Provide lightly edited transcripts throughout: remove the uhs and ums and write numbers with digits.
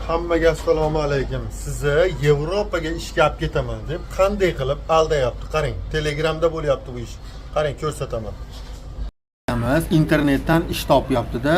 Hammaga assalomu alaykum. Sizni Yevropaga ishga olib ketaman deb qanday qilib aldayapti? Qarang, Telegramda bo'lyapti bu ish. Qarang, ko'rsataman. Internetdan ish topyapti-da,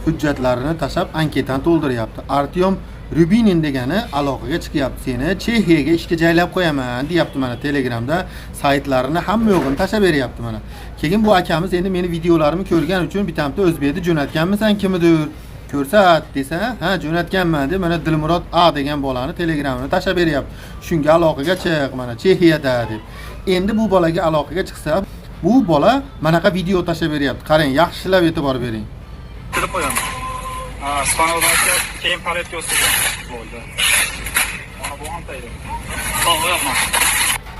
hujjatlarini tashlab, anketani to'ldiryapti. Artyom Rubinin degani aloqaga chiqyapti. Seni Chexiyaga ishga joylab qo'yaman deyapti mana. Telegramda saytlarini, hamma yo'g'ini tashlab beryapti mana. Keyin bu akamiz endi meni videolarimni ko'rgan uchun bittamta o'zbekni jo'natganmisan, kimnidir ko'rsat desa, ha, jo'natganman deb mana Dilmurod A degan bolani Telegramini tashlab beryapti. Shunga aloqaga chiq, mana Chexiyada deb. Endi bu bolaga aloqaga chiqsa, bu bola manaqa video tashlab beryapti. Qarang, yaxshilab e'tibor bering. Kirib qo'yaman. Ha, stanokdan keyin paletga o'tkazgan. Bo'ldi. Mana bu ham tayyor. Tamam, o yapma.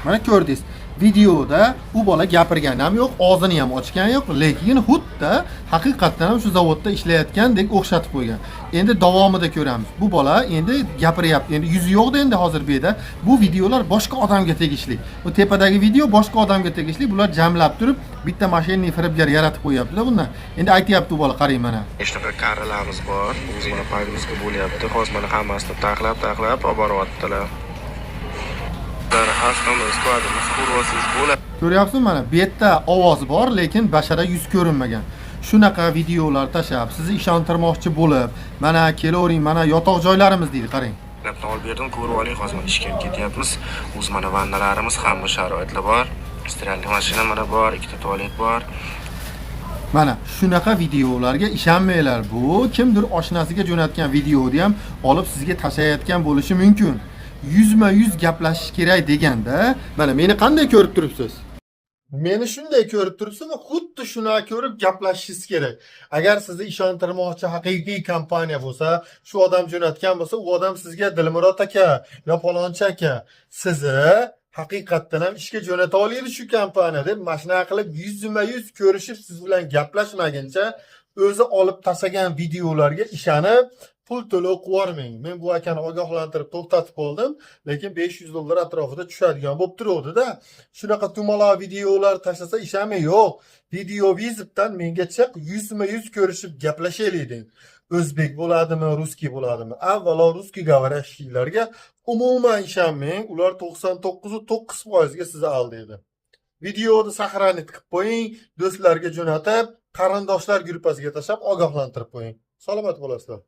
Mana ko'rdingiz. Videoda u bola gapirgani ham yo'q, og'zini ham ochgani yo'q, lekin xuddi haqiqatdan ham shu zavodda ishlayotgandek o'xshatib qo'ygan. Endi davomida ko'ramiz. Bu bola endi gapiryapti. Endi yuzi yo'qda endi hozir bu yerda. Bu videolar boshqa odamga tegishli. Bu tepadagi video boshqa odamga tegishli. Bular jamlab turib bitta мошенник, firibgar yaratib qo'yapti-da bundan. Endi aytyapti u bola, qarang mana. Shunaqa karralarimiz bor. O'zi mana погрузка bo'lyapti. Hozir mana hammasini taxlab taxlab olib boryaptilar. Основной skladimiz ko'ryapsiz bo'ladi. Ko'ryapsizmi, mana bu yerda ovoz bor, lekin bashara yuz ko'rinmagan. Shunaqa videolar tashlab, sizni ishontirmoqchi bo'lib, mana kelavering, mana yotoq joylarimiz deydi, qarang. Olib berdim, ko'rib oling. Hozir mana ishga ham ketyapmiz. O'zi mana vannalarimiz, hamma sharoitlar bor. Стиральный mashina mana bor, ikkita tualet bor. Mana shunaqa videolarga ishonmanglar. Bu kimdir oshnasiga jo'natgan videoni ham olib sizga tashlayotgan bo'lishi mumkin. Yuzma yuz gaplashish kerak deganda, mana meni qanday ko'rib turibsiz? Meni shunday ko'rib turibsizmi? Xuddi shunaqa ko'rib gaplashishingiz kerak. Agar sizni ishontirmoqchi haqiqiy kompaniya bo'lsa, shu odam jo'natgan bo'lsa, u odam sizga: "Dilmurod aka yo palonchi aka, sizni haqiqatdan ham ishga jo'nata oladi shu kompaniya" deb mana shunaqa qilib yuzma yuz ko'rishib siz bilan gaplashmaguncha o'zi olib tashlagan videolarga ishonib pul to'lov qilib. Men bu akani ogohlantirib to'xtatib qoldim, lekin 500 dollar atrofida tushadigan bo'lib turuvdi-da. Shunaqa dumaloq videolar tashlasa, ishonmang, yo'q. Video вызов dan menga chiq, yuzma yuz ko'rishib gaplashaylik deng. O'zbek bo'ladimi, русский bo'ladimi? Avvalo русский говорящий larga umuman ishonmang, ular 99,9 ga sizni aldaydi. Videoni сохранить qilib qo'ying, do'stlarga jo'natib, qarindoshlar gruppasiga tashlab ogohlantirib qo'ying. Salomat bo'lasizlar.